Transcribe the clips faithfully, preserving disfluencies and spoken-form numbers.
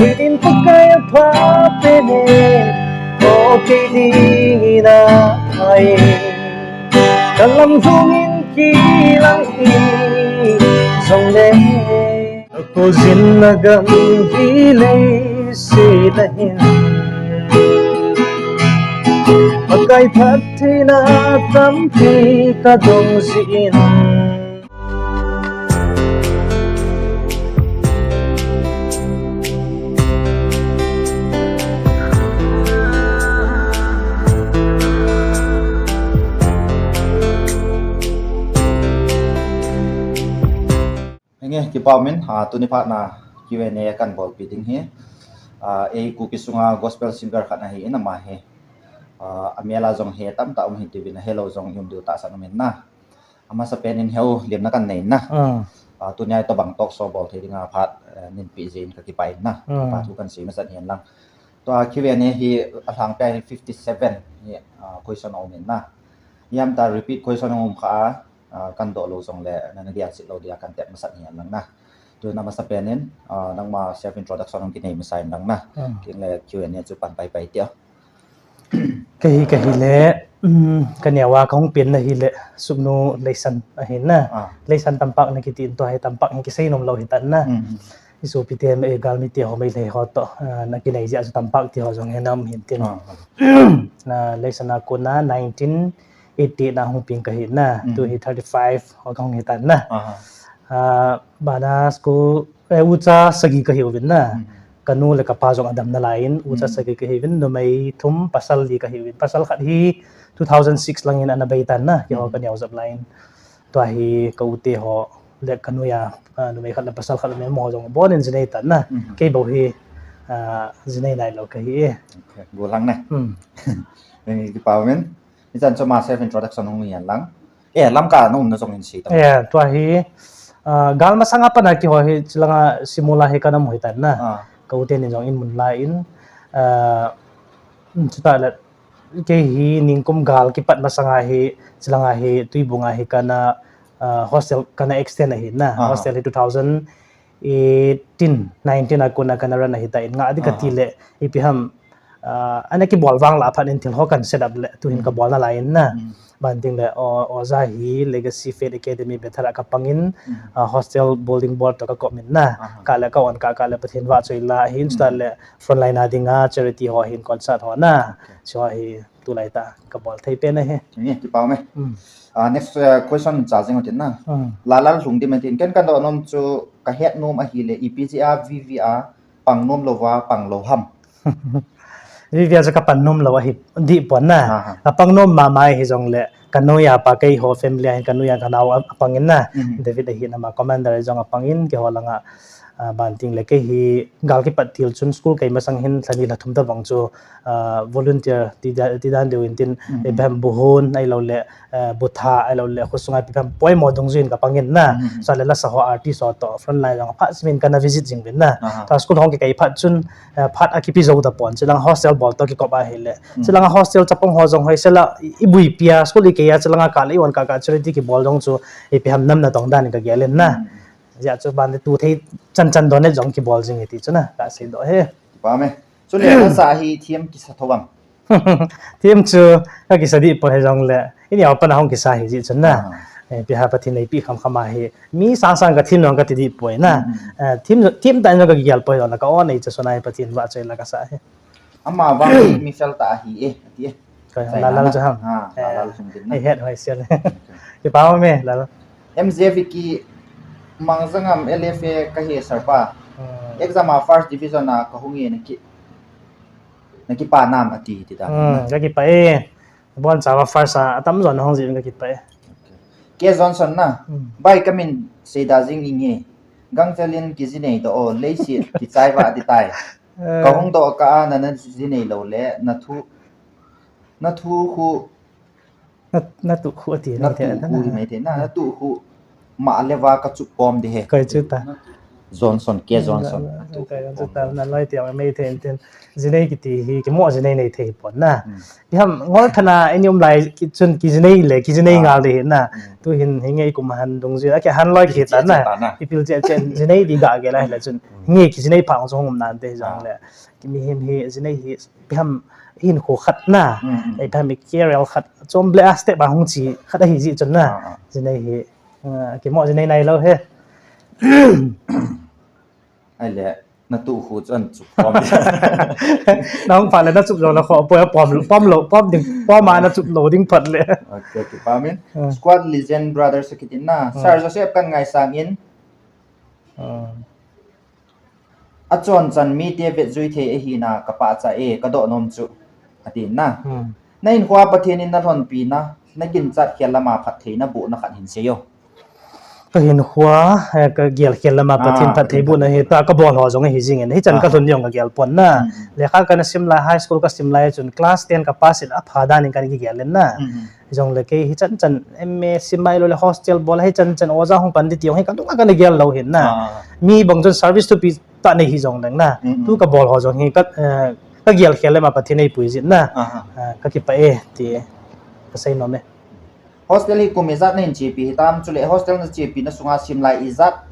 Tin Pakai apha pene, ko kei dingin aphai. Kalam lhungin kilang hi jongle, ko jinna gam hi leiset a hin Pakai phattheina tampi kadong jin. Henge, kipa umin, ah, tuni phatna Q and A kan bolpi ding hi. Ah, ei Kuki sunga gospel singer khat ahin ama hi. Ah, amel a jong hi tamtah um hi tiuvin, ahelou jong um diu tahsan umin na. Amasapen in houlimna kan nei na. Ah. Ah, tunia tobang talk show bol thei dinga phat, eh, neipe jin kakipah in na. Ah. Kipa thu kan sei masat hihen lang. Tua Q and A hi alhangpia hi fifty seven hi, ah, question aumin na. Hiam ta repeat question aum kha a, ah, kan doh lou jongle, nana gelset lou dia kan tep masat hihen lang na. Tun amasapen in, ah, nangma self introduction hung kinei masa in lang na. Ah. Tin le Q and A chu pan paipai tio. Kahi, kahi le, um, kaneo a kahung penna hi le, Sumnu Leisan ahin na. Ah. Leisan Tampak na kiti in tua hi Tampak hi kisei nom lou hitan na. Mm, mm. I sopite, eh, galmite ho, Meitei ho toh, ah, na kinei jeh a chu Tampak ti ho jong hi na um hin tin. Ah, ah. Na Leisan a kona nineteen eighty na hung peng kahi na. Mm. Tu hi thirty five ho kahung hitan na. Ah, ah. Ah, bana school, eh, ucha sagi kahiuvin na. Mm. Kanu le kapa jong adam nalai in, ucha, mm, sagi kahiuvin, numei thum, pasal li kahiuvin. Pasal khat hi two thousand six lang in ana bei tan na, keiho, mm, kaneo jep lai in. Tua hi ka u te ho le kanu a, ah, numei khat le pasal khat le amaho jong abon in jinei tan na. Mm. Kei bou hi, ah, jinei nailou kahi e. Okay, golang na. Mm. Nangma kipa umin. Hichan chu ama self introduction hung hihen lang. Eh, Lamka na umna jong hin sei tan. Eh, tua hi, ah, gal masanga pat a keiho hi, chulanga Simula hi kana um hitan na. Ah. Ka u teni jong in mun la in, ah, um, chuta le, kei hi ningkum gal kipat masanga hi, chulanga hi, Tuibung a hi kana, ah, hostel kana extend ahi na. Ah. Hostel hi two thousand eighteen, nineteen a kona kana run ahitan, nga di kati, aha, le, ipi ham, ah, ana kibol vang lah a phat in thil ho kan set up le, tu hin, mm, kabol nalai in na. Mm. Ban ting le, o, oja hi Legacy Faith Academy Bethel a kapang in, mm, ah, hostel building board toh kakop in na. Aha. Kah le ka on kah, kah le Pathen vahchoi la, hin, mm, chuta le frontline a dinga charity ho hin concert ho na. Okay. Chu hi tulai tah kabol thei pen ahi. Nge, kipa ume. Mm. Ah, next, uh, question cha jing utin na. Mm. Lalal Lhungdim atin, ken kadoh nom chu kahet nom ahile, ipi jeh a V V a pang nom louva pang lou ham. V V a chu kapan nom lou ahi dih pon na. Aha. Kapang nom mama hijongle, kanu a pa keiho family a hin kanu a kanao a, apang in na. Mhm. David ahin ama commander jong apang in, keiho langa, ah, ban ting le kei hi gal kipat til chun school kai masang hin lha ni lha thum tabang chu, ah, volunteer ti da-, ti dan deu in tin, mhm, ipi ham buhon, ahilou le, eh, butha, ahilou le, khosunga ipi ham poimo dungjuiyin kapang in na. Mhm. Chule lasa ho artist ho toh, frontline jong aphat simin kana visit jing uvin na. Aha. Tua school hung kikai phat chun, eh, phat akipe jou tapon, chulanga hostel bol toh kikop ahile. Mhm. Chulanga hostel chapang ho jong hoisel a, i, ibuipi a, school ikei a, chulanga kah le i on kah kah charity kibol jong chu, ipi ham nam natong dan in kagel in na. Mhm. Hijeh chun ban le tu thei chan chan donate jong kibol jing e ti chu na, kasei doh e. Kipa ume. Chule, nasa hi thiem kisa thou am? Thiem chu kakisa dih poi hijongle, i neo a pat a hung kisa ahi jeh chun na. Ah. Eh, ipi ham Pathen in eipeh kham kham ahi. Mi sang sang kathiem nung kati dih poi na. Mm, mm. Eh, thiem, thiem tah in jong kagel poi hijongle, ka on e chu suna hi Pathen vahchoi la kasa ahi. Ama vang hi mi fel tah ahi e, ati e. Ka China Lalal na. Chu ham. Ha, eh, Lalal Lhungdim na. Ei het hoi sel. Okay. Kipa ume, Lalal. M J Vicky, Mangjangam L F A kahi sir pa. Hmm. Exam a first division a kahung e naki, nakipa nam ati ti da. Hmm, kakipah e. Bonchauva first a, atamjo nahung jeh in kakipah e. Okay. K Johnson na. Hmm. Bai kamin seida jing inge. Gangchel in kijinei doh o, leiset kichai vah ding tai. Eh. Kahung doh kah a nana jinei lou le, nathu, nathu khu. Na, natuh khu ati, natuh khu hi mai thei na, natuh khu ma le va kachup pom ding ahi. Koi chu ta. Johnson, K Johnson. Ka, ka, ka, ka, na loi tiang mei thei tin. Jinei kiti hi, kimo jinei nei thei pon na. Hmm. Iham, ngol thana, eni um lai, ki, chun kijinei le, kijinei ngal de hi na. Hmm. Tu hin, hi ngei kum han dungjuiya, ki han loi ki ta na. Ipil che che, jinei di ga ge lai la chun. Hmm. Ngei kijinei pha ong song um nan te jong le. Ki mihem hi, jinei hi, iham, hin khu khat na. Hmm, hmm. Iham, i carrier khat, chom ble a step a hung chi, khat a hi ji chun na. Ah, ah. Jinei hi, ah, kimo jinei nai lo he. Ai le, na tu khu chun chup pom. Na hung pha le na chup lo na kho, pom, pom, pom lo, pom ding, pom a na chup lo ding phat le. Okay, kipa min. Hmm. Squad legend brother sa kitin na. Hmm. Sir Joseph kan ngaisang in. Hmm. Achon chan mite vetjui thei ahi na ka pachat e, ka doh nom chu. Ati na. Hmm. Na hinkhoa Pathen in na lhonpi na, na ginchat khel lama phattheina bohna khat hin seiyo. Ka hinkhoa, eh, ka gel khel lama Pathen phatthei bohna hi, ta ka bol ho jong hi jing in. Hichan ka lhun jong ka gel pon na. Hmm. Lekha kana sim lai, high school ka sim lai chun class ten ka pass in apha dan in kana kigel in na. Hmm. Jong le kei hichan chan M A sim mai lou le hostel bol hichan chan oja hung pan di ti jong hi ka dunga kana gel lou hin na. Ah. Mi bang chun service thupi ta nei hi jong leng na. Mm, mm. Tu ka bol ho jong hi ka, eh, ka gel khel lama Pathen eipui jin na. Ah, ah. Ah, ka kipah e ti ka sei nom e. Hostel hi kum ijat na hin chepi hitam, chule hostel na chepi na sunga sim lai ijat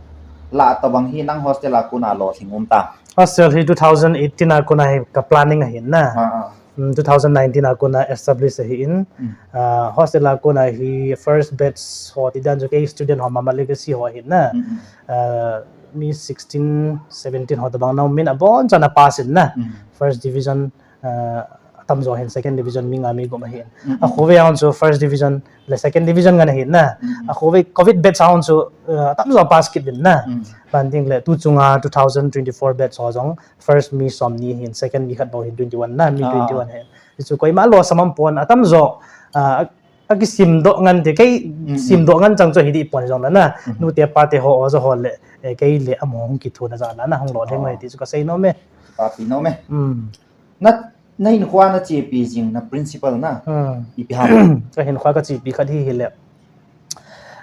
lah tabang hi nang hostel a kona lolhing um ta? Hostel hi two thousand eighteen a kona hi ka planning ahin na. Ah, ah. Mm, two thousand nineteen a kona establish ahi in. Mm. Ah, hostel a kona hi first batch ho ti dan chu kei student ho mama legacy ho ahin na. Mm, mm. Ah, mi sixteen, seventeen ho tabang na um in abonchan a pass in na. Mm. First division, ah, atamjo hin second division mi nga mi gup ahin. Mm, mm. Akhovei a hon chu first division le second division ngan ahin na. Mm, mm. Akhovei covid batch a hon chu, ah, atamjo pass kit in na. Mm. Ban ding le tu chunga two thousand twenty-four batch ho jong first mi somni hin, second mi khat bou hin twenty-one na, mi twenty-one hin. Hichu koima losam um pon atamjo, ah, a kisim doh ngan te, kei sim doh ngan chang chu hi di pon jong la na. Mhm. Nute pate ho, oja ho le, eh, kei le amaho hung kithuna jal a na, hung lolhing mai ti chu ka sei nom e. Papi nom e. Mm. Na, na hinkhoa na chepi jing na principal na. Hmm. Ipi ham? Ka hinkhoa ka chepi khat hi hile.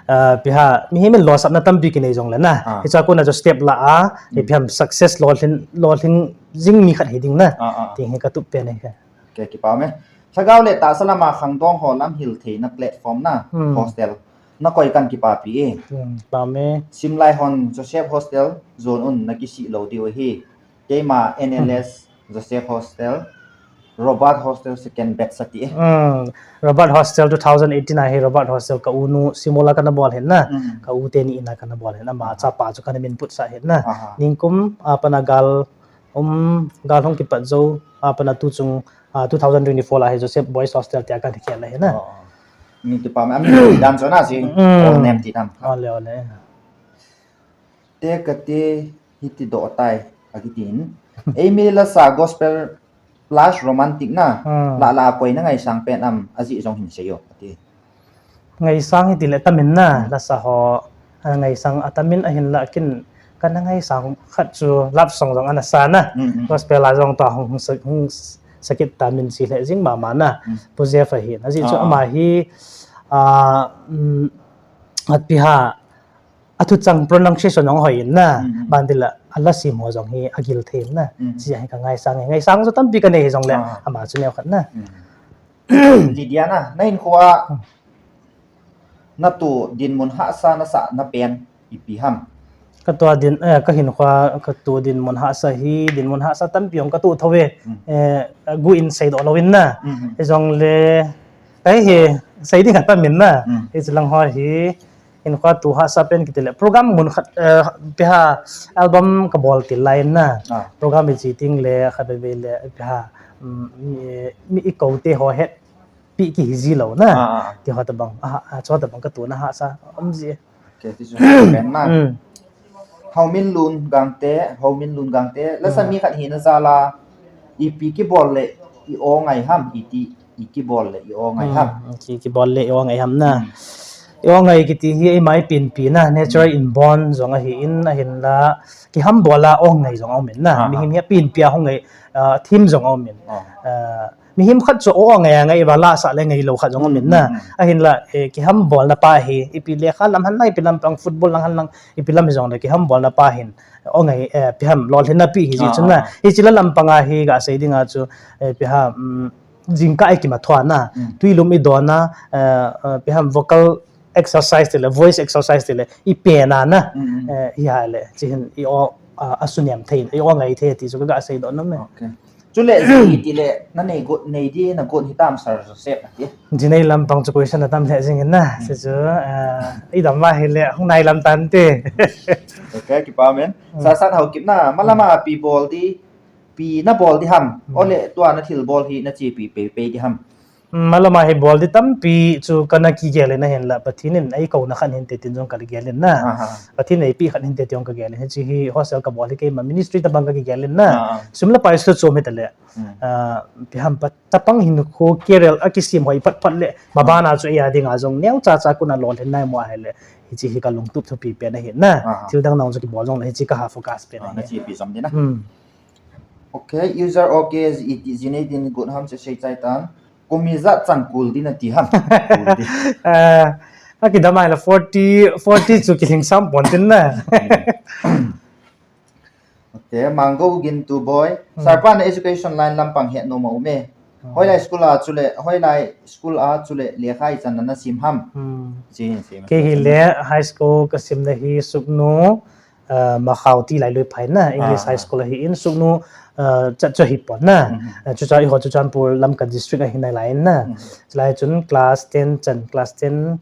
Ah, ipi ham, mihem in losapna tampi kinei jong le na. Ah. Hicha kona chu step la a, ipi ham success lolhing, lolhing jing mi khat hi ding na. Ah, ah. Ti hi ka tup pen e ka. Ke kipa me. Lhagao le tahsa lama khangdong ho lamhil theina platform na, hmm, hostel. Na koi kan kipapi e. Hmm, pa me. Simlai hon Joseph Hostel jon un na kisih lou diu ahi. Keima N L S, hmm, Joseph Hostel, Robert Hostel second batch sa ti e. Hmm, Robert Hostel two thousand eighteen a hi Robert Hostel ka u nu Simola kana bol hin na. Hmm. Ka u teni ina kana bol hin na. Ama chapa chu kana min put sa hin na. Aha. Ningkum, a, pana gal, um, gal hung kipat jou, a, pana tu chung, a, two thousand twenty-four la hi Joseph Boys Hostel tia kana kikhel la hin na. Oh, oh. Ni tu pa ma, ami dan chu na si. Hmm. All name ti tam. Ole, ole. Te kati hiti doh tai, akitin. Eimi lasa gospel plus romantic na, hmm, la la koi na ngaisang pen am, ajeh jong hin seiyo, ati. Ngaisang hiti le tamin na, hmm, lasa ho, a ngaisang atamin ahin la kin, kana ngaisang khat chu love song jong ana sa na. Hmm, hmm. Gospel a jong ta hung, hung sa, hung sakit tamin si le jing mama na. Hmm. Pu Jeff ahin. Ajeh chu, ah, ama hi, ah, um, ipi ham, athuchang pronunciation jong hoi in na, mm, mm, ban ti la, ala sim ho jong hi agil thei in na. Mm. Chi hi ka ngaisang e. Ngaisang chu tampi kanei hi jong le, ah, ama chu neo khat na. Mm. Lydia na, na hinkhoa, hmm, na tu dinmun hahsa na sah na pen ipi ham? Ka tu din, eh, ka hinkhoa, ka tu dinmun hahsa hi, dinmun hahsa tampi jong ka tu tho ve. Mm. Eh, gu in sei doh lou in na. Mm, mm. Hi jong le, ka hi, sei ding atam in na. Mm. Hi chilang ho hi, hinkhoa tu hahsa pen kiti le program mun khat, eh, ipi ham album ka bol til lai na. Ah. Program i chi ting le khat veve le ipi ham, um, mi, mi i kou te ho hetpi kihi ji lou na. Ah, ah. Ti ho tabang, ah, ah, chu tabang ka tu na hahsa um ji. Okay, ti chu pen na. Mm. Houminlun Gangte, Houminlun Gangte, lasa, mm, mi khat hina jal a, ipi kibol le i o ngai ham, iti, i kibol le i o ngai ham. Mm, ki, kibol le i o ngai ham na. Mm. I o ngai kiti hi eima i pinpi na, natural, mm, inborn jong ahi in, ahin la, kihambol a o ngai jong aum in na. Ah, mihem hi a pinpi a hung ngai, ah, thim jong aum in. Ah. Ah, Mihem khat chu o ngai ngai va la sa le ngai lo khat jong um in na. Hmm, hmm, hmm. Ahinla, eh, kiham bolna pa hi, ipi lekha lam hen lang, ipi lampang football lang hen lang, ipi lam hi jong le kiham bolna pa hin, o ngai, eh, ipi ham lolhinna pi hi ji Ah, chun na. ah, ah. Hichi la lampang a hi ga sei ding a chu, eh, ipi ham, um, jingkah i kimat thua na. Hmm. Tui lum i don na, eh, eh, ipi ham vocal exercise ti le, voice exercise ti le, i pe na na. Hmm, hmm. Eh, hi ha le, chi hin i o, ah, a suniam thei, i o ngai thei ti chu ka ga sei don na me. Okay. Chule, ji ti le, na nei got, nei di na got hi tam Sir Joseph ati. Ji nei lampang chu question atam le jing in na. Hmm. Chu chu, ah, i dam ma hi le, hung nai lam tan te. Okay, kipa men. Hmm. Sa san hau kip na, malama pi bol di, pi na bol di ham. Hmm. Ole tua na thil bol hi na chi pi pe pe di ham. Hmm, malama hi bol di tampi chu kana kigel in ahin la, Pathen in ei ko na khan hin te tin jong ka gel in na. Aha. Pathen in ei pi khan hin te tin jong ka gel in. Hichi hi hostel ka bol hi keima ministry tabang ka kigel in na. Ah, ah. Sum la pai chu chom hi ta le. Hmm. Ah, ipi ham pa, tapang hin khu career a kisim hoi phat phat le. Ma bana chu ei a ding a jong neo cha cha kuna lolhin nai mo a hi le. Hichi hi ka lungtup thupi pen ahi na. Ah, ah. Thil dang nang chu kibol jong le hichi ka ha focus pen Ah, ahi. Na chi pi jom di na. Hmm. Okay, user okay, ji ti ji nei din got ham che sei chai tan. Kum ijat chan kul di na ti ham. Kul di. Ah, a kidam ai la forty, forty chu kilhing sam pon tin na. Hmm. Okay, Mango Gintu boy. Hmm. Sir pa na education line lampang het nom a um e. Hmm. Hoilai school a chule, hoilai school a chule lekha ichan na na sim ham. Hmm. Ji hin sim. Kei hi le high school ka sim na hi Sugnu, ah, Makhao ti Lailui phai na, English Ah, High ah. School ahi in Sugnu, ah, chat chu hi pon na. Mhm. Ah, chucha i ho Churachandpur Lamka district ahi nai lai in na. Mhm. Chulai chun class ten chan, class ten,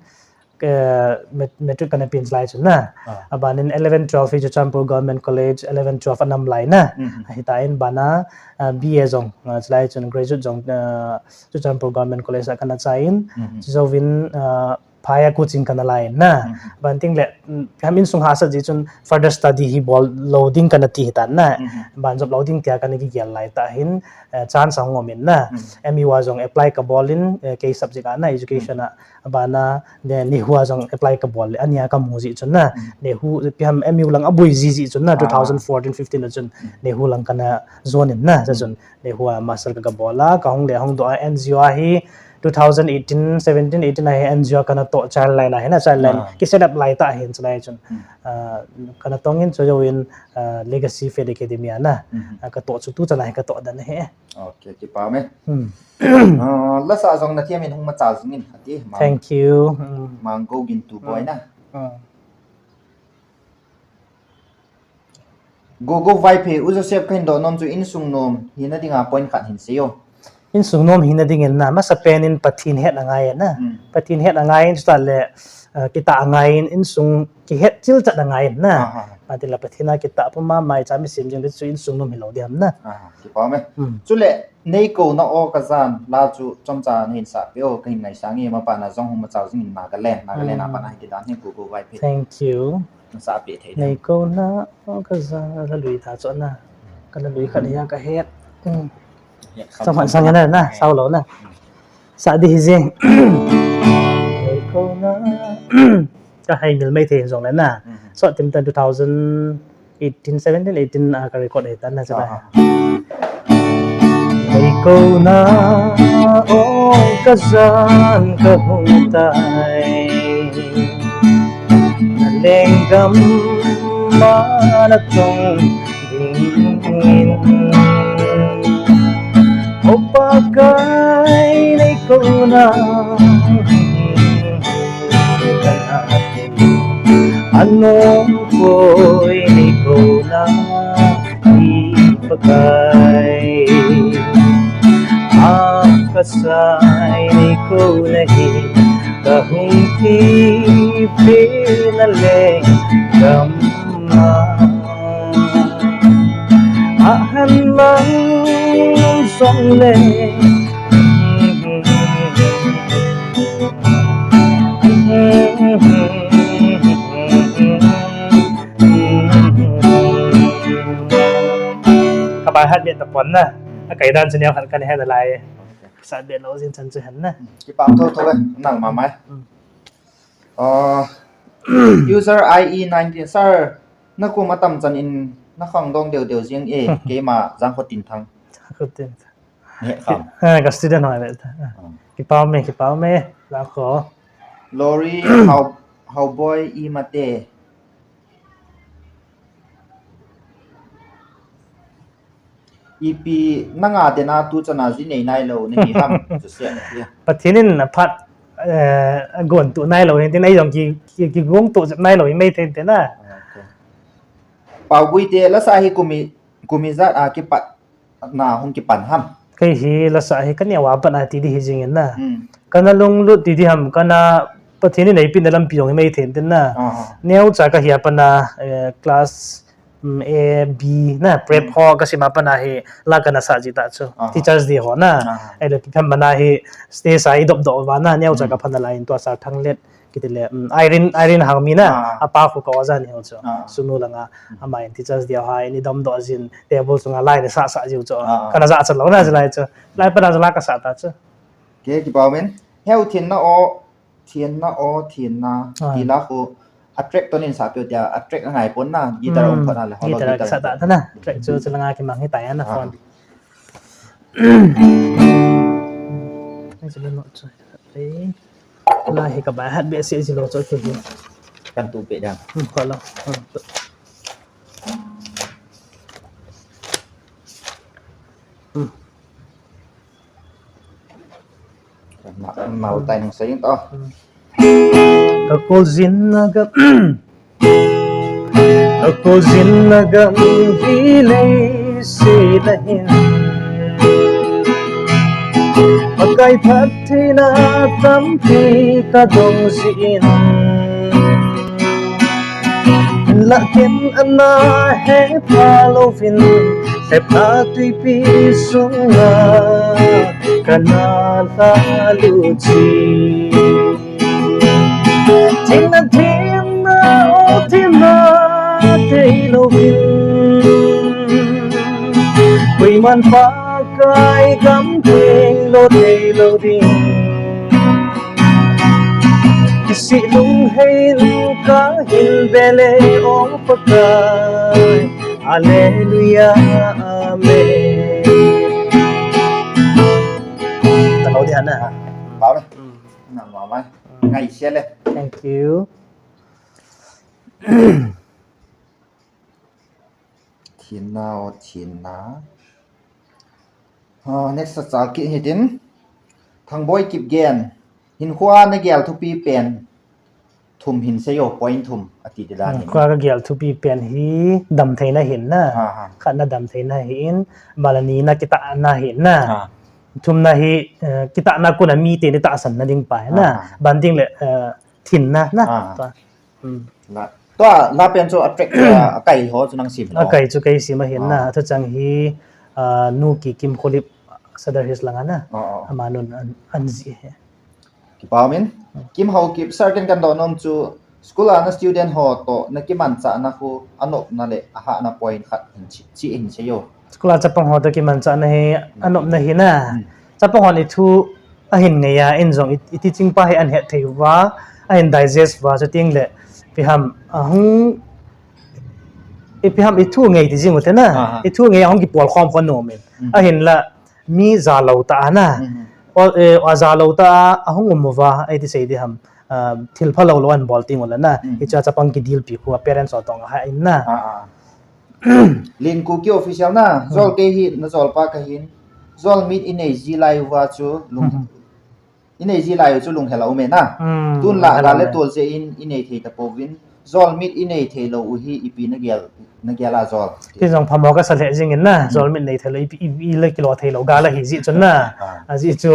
eh, mat-, matric kana pen chulai chun na. Ah. Aban in eleven twelve hi Churachandpur Government College, eleven twelve anam lai na. Mhm. Ahi ta in bana, ah, B A jong, ah, chulai chun graduate jong, ah, Churachandpur Government College a kana chai in. Mhm. Chujouvin, ah, phai a coaching kana lai in na. Mhm. Ban ting le, mm, ham insung hahsat ji chun further study hi bol lo ding kana ti hi tan na. Mhm. Ban job lo ding tia kana kigel lai ta hin, eh, chance ahung um in na. Mhm. M U a jong apply ka bol in, eh, kei subject a na education Mhm. a. Bana, ne, NEHU a jong apply ka bol le, ania ka mu ji chun na. Mhm. NEHU, ipi ham M U lang a bui ji ji chun na, Ah. two thousand fourteen fifteen a chun, Mhm. NEHU lang kana join in na, Mhm. chun. NEHU a master ka, ka bol a, ka hung le hung doh a N G O a hi two thousand eighteen, seventeen, eighteen a hi N G O a kana toh child line a hi na, child line Ah. ki set up lai ta hin chulai chun. Hmm. Ah, kana tong in chujouvin, ah, Legacy Faith Academy a na. Hmm. Ah, ka toh chu tu chan a hi ka toh dan hi. Okay, kipa me. Hmm. Ah, lasa jong na thiam in hung machal jing in ati, Mang-, Thank you. Hmm. Mango Gintu boy Hmm. na. Hmm. Gogo Vaiphei, U Joseph kahin doh nom chu insung nom hina dinga point khat hin seiyo. Insung nom hina dingin na, masa pen in Pathen het angai na. Hmm. Pathen het angai in chuta le, ah, kita angai in insung kihet chilchat angai na. Aha. Pathen la Pathen a kita puma mai cha mi sim jing le chu insung nom hi lo diam na. Aha, kipa me. Hmm. Chule, Nei kou na o ka jan, la chu chomcha nahin sah peh o, kahin ngaisang e, mapa na jong hung machal jing in Nagaland, Nagaland a Hmm. pat na hi ti dan hi Gogo Vaiphei. Thank you. Na sah peh thei Nei dem. Kou na o ka jan, la lui tha chu na. Ka la lui khat hi a ka het. Hmm. Het kham Chomcha kham sang na. Na, na, Eh. sao lo na. Hmm. Sah di hi jing. Nei kou na. Ka hai mil mai thei jong le na. Hmm. So, tim tan two thousand eighteen, seventeen, eighteen, ah, ka record hi tan na chula. Ah. Nei kou na o ka jan ka hung tai. Na lenggam ma na tong dingin. O Pakai nei kou na. Anom poi nei kou na i Pakai. A kasai nei kou na hi ka hung tipeh na lenggam a. Ahan mang jong le. Ka bai hat beh tapon na. A kai dan chu neo khat kan he nalai. Sa beh lo jing chan chu hen na. Kipa tho tho ve, nang ma mai. Mm. Ah, user I E nineteen, sir, na kum atam chan in na khangdong deu deu jing e, keima Jangkhotinthang. Jangkhotinthang. He kham. Ah, ka student ho ve ta. Ah. Hmm. Kipa ume, kipa ume. La ko. Lori, how, how boy i mate. Ipi nanga dena tu chana ji nei nailou nahi ham, Joseph, atia. Pathen in aphat, eh, agon tu nailou hin tin, ei jong ki, ki, kigong tu jep nailou hi mai thei tin na. Okay. Paugui te lasa hi kumi, kumi jat a kipat na hung kipan ham. Kei hi lasa hi ka neo a pat na ti di hi jing in na. Hmm. Kana lunglut ti di ham, kana Pathen in eipina lampi jong hi mai thei tin na. Aha. Neocha ka hi a pat na, eh, class, mm, A, B na, prep Hmm. ho ka sim a pat na hi la kana sa ji ta chu. Aha. Teachers Day ho na. Aha. Ei le pi pham bana hi stage a i dop doh uva na, neocha Hmm. ka phan na lai in tua sa thang let. Kiti le, um, Irene, Irene Hangmi na, Ah. apa khu ka oja ni ho chu. Ah. Sunu langa, Hmm. ama in Teachers Day ho in i dom doh jin, table sunga lai ni sa sa jiu chu. Ah. Kana ja chan lou na, ji lai chu. Lai pat na chu la ka sa ta chu. Ke, kipa ume. Heu thin na o, thin na o, thin na. Ah. Ti la khu, a track tonin sa peh tia, a track a ngai pon na, guitar Hmm. um pon na le, hollow Guitar guitar. sa ta ta na. Track chu, chu langa kimang hi ta ya na Ah. phone. Ai, chu le no chu. Ei. Lai hi ka bai hat be se ji lo cho ke hi. Kan tu pe dang. Hmm, ko lo. Hmm. Hmm. Ma, ma utai nang saying to. Hmm. Ka ko jin na ga. Ka ko jin na gam hi lei se na hin. Pakai phattheina tampi ka dong jin. La ken ana he pha louvin, sepna tuipi sunga kana la lu ji. Thina, thina, o thina, thei louvin. Koiman Pakai gam thei lou, thei lou ding. Kisih lung hei lou ka hin be le o Pakai. Hallelujah, amen. Ta lou di hana. Bau le. Hmm. Na, bau mai. Ngai sia le. Thank you. Thina o thina. Ah, next a chal kit hitin. Thangboi Kipgen. Hinkhoa na gel thupi pen. Thum hin seiyo, point thum. Ati ti dan hin. Hinkhoa ka gel thupi pen hi damtheina hin na. Ha, ha. Khatna damtheina hin. Balani na kitahna hin na. Ha. Thumna hi, eh, kitahna kona mite ni tahsanna ding pa hi na. Ha, ha. Ban ding le, eh, thinna na. Ha, ha. Tua. Hmm. La, tua, la pen chu a track chu a, a kai ho chu nang sim lo. A kai chu kei sim ahin na, Ah. a thuchang hi, ah, Nu Kikim Kholip Sadar Hills langa na. Oh, oh. Amanun an, an ji he. Kipa umin. Hmm. Kim Haokip, sir ken kan doh nom chu, school a na student ho toh, na kimanchahna khu, anopna le, ahahna point khat hin chi, chi hin seiyo. School a chapang ho toh kimanchahna hi, Hmm. anopna hi na. Hmm. Chapang hon i thu ahin ngei a, in jong i, i teaching pa hi ahin het thei uva, ahin digest uva, chuteng le, ipi ham, ahung, ipi ham, i thu ngei ti jing u te na, Aha. i thu ngei a hung kipol khom khom nom in. Mhm. Ahinla, mi ja lou ta a na. Mhm. O, eh, a ja lou ta a, ahung um uva, ei ti sei di ham, ah, thil phalou lou ahin bol teng ula na. Mhm. Hiche a chapang kidilpi khu a parents ho toh ahah in na. Ah, ah. Lin Kuki Official na, Hmm. Jol kei hi na jol pa kahin. Jol mit i nei ji lai uva chu lung, Hmm. i nei ji lai u chu lunghel a um e na. Hmm, Tun la lunghel a ga um le e. tol je in i nei thei ta pouvin. Jol mit i nei thei lou u hi ipi na gel, na gel a jol. Ti jong phamo ka sa lheh jing in na, Hmm. jol mit nei thei lou, ipi, i, i le kilo thei lou ga la hi ji chun na. Ah. A ji chu,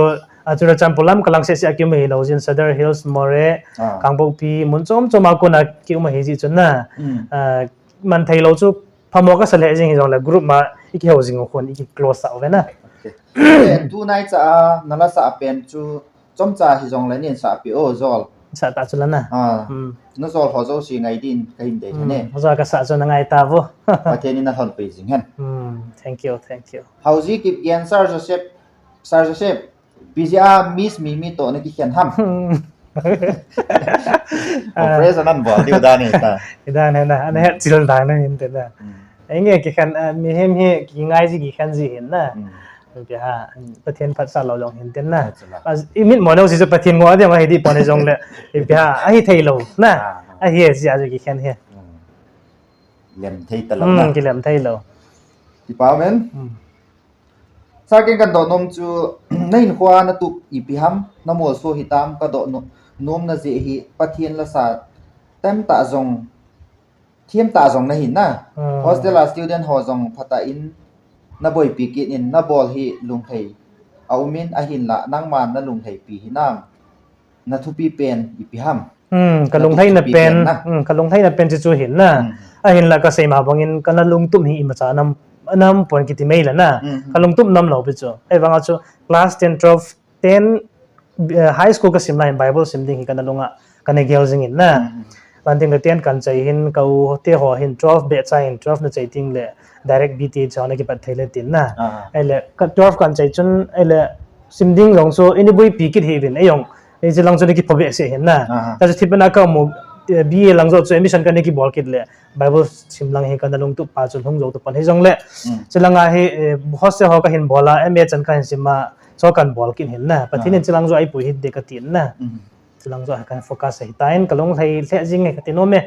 a chu Churachandpur lam ka lang se se a ki um hi lou jin Sadar Hills, Moreh, Ah. Kangpokpi, mun chom chom a kona ki um hi ji chun na. Hmm. Ah, man thei lou chu phamo ka sa lheh jing hi jong le group ma i kihou jing u khun i ki close sa u ve na. Okay. Eh, tu nai cha a, na la sa pen chu chomcha hi jong le nin sa pi o jol. Sa ta chu la na. Ah. Hmm. Na jol ho jouse ngai din ka hin dei Hmm. ne. Jol ka sa chu na ngai ta vo. Pathen in na lhon pe jing hen. Hmm. Thank you, thank you. Haoji Kipgen, Sir Joseph, Sir Joseph, P G R Miss Mimi toh na kikhen ham. Hmm. Operation an bol diu dan hi ta. Hi dan hi na, ana het chil dan na hin te na. Hmm. Enge kikhen, ah, mihem hi kingai ji kikhen ji hin na. Hmm. Ipi ham, Pathen phatsah lou jong hin tin na. Phatsah lou. As, i mit mo lou si chu Pathen ngol ding ahi dipon hijongle. Ipi ham, ahi thei lou na. Ah, ah. Ahi e, jia chu kikhen hi. Hmm. Lem thei ta lou na. Hmm, kilem thei lou. Kipa umin. Hmm. Sir, ken kadoh nom chu, na hinkhoa na tup ipi ham, na molso hitam kadoh no-, nom na jeh hi, Pathen lasa, tem tah jong, Thim tah jong nahin na. Hmm. Hostel a student ho jong phatah in na boipi kit in, na bol hi lunglhai a um in, ahinlah nangman na lunglhaipi hinam. Na thupi pen ipi ham. Hmm, ka lunglhaina pen, hmm, ka lunglhaina pen chu chu hin na. Hmm. Ahinlah ka seima bangin ka na lungtup hi imacha nam, nam pon kiti mai la na. Hmm. Ka lungtup nam lou pi chu. Ahivanga chu class ten, twelve, ten, eh, high school ka sim lai in Bible sim ding hi ka na lunga ka na gel jing in na. Hmm. Banting le ten kan chai hin ka u te ho hin twelve batch a hin twelve na chai ting le direct B T H ho na kipat thei le tin na. Ah. Ahile ka twelve kan chai chun ahile sim ding jong chu ini boipi kit hi vin ei jong ei chi lang chu ni kipho be se hin na. Ah. Ta chu thipna ka mu, eh, B A lang jong chu admission ka ni kibol kit le Bible sim lang hi ka na lungtup pa chu lhung jou tu pan hijongle. Hmm. Chi langa hi, eh, hostel ho ka hin bol a, M A chan ka hin sim a, Chu kan bol kit hin na. Pathen in, ah, chilang chu aipui hite ka tin na. Mhm. Chilang chu kan focus ahitan, ka lunglhai lheh jing e ka ti nom e.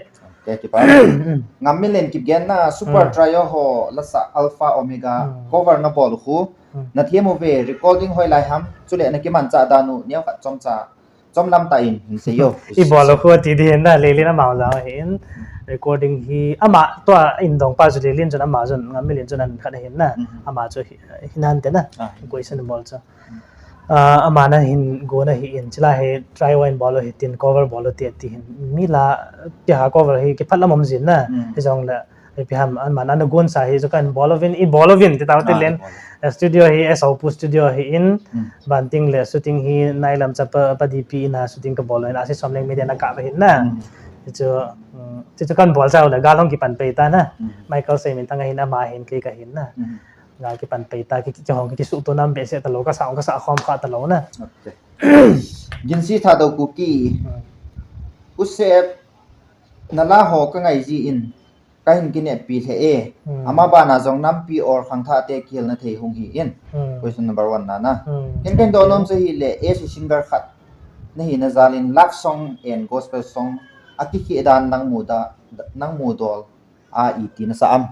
Okay, kipa. Mm. Ngammilen Kipgen na Super, mm, Trio ho lasa Alpha Omega, mm, cover na bol khu. Mm. Na thiem uve recording hoilai ham. Chule na kimanchah dan u neokhat chomcha. Chomlam tah in hin seiyo. I bol u khu ati ding na, Lelin ama jao hin. Recording hi ama tua in dong pa chu Lelin chun ama chun Ngammilen chun ahin khat ahin na. Mhm. Ama chu hi, hinan te na. Ah. Question bol chu. Ah, ama na hin go na hi in, chila hi try wine bol u hitin cover bol u ti, ti hin. Mi la, ti ha cover hi kiphat lam um jin na. Mm. Hijongle, ipi ham, ama na na gon sa hi chu kan bol uvin, i bol uvin, ti tau ti, ah, len. I bol u. Eh, studio hi, S O P studio hi in, mm, banting le shooting hi, nailam chapa, pa D P in a shooting ka bol u in, Ashish Somleng Media na ka ba hin na. Mm. Ti chu, mm, ti chu kan bol chau le, gal hung kipan pei ta na. Mm. Michael Seiminthang ahin, ama hin, kei ka hin na. Mm. Gal kipan pei ta, ki, ki, kihong, ki, kisuhto nam behseh talou, kasa, kasa khom kha talou na. Okay. Ginsi Thadou Kuki. Hmm. Usep, na la ho ka ngai ji in, ka hin kineppi lheh e. Hmm. Ama bana jong nampi or khangthah te kihilna thei hung hi in. Hmm. Question number one na na. Hmm. Ken kahin doh nom chu hile, as a singer khat na hina jal in love song and gospel song a kikheh dan nang mu da, nang mu dol a iti na sa am.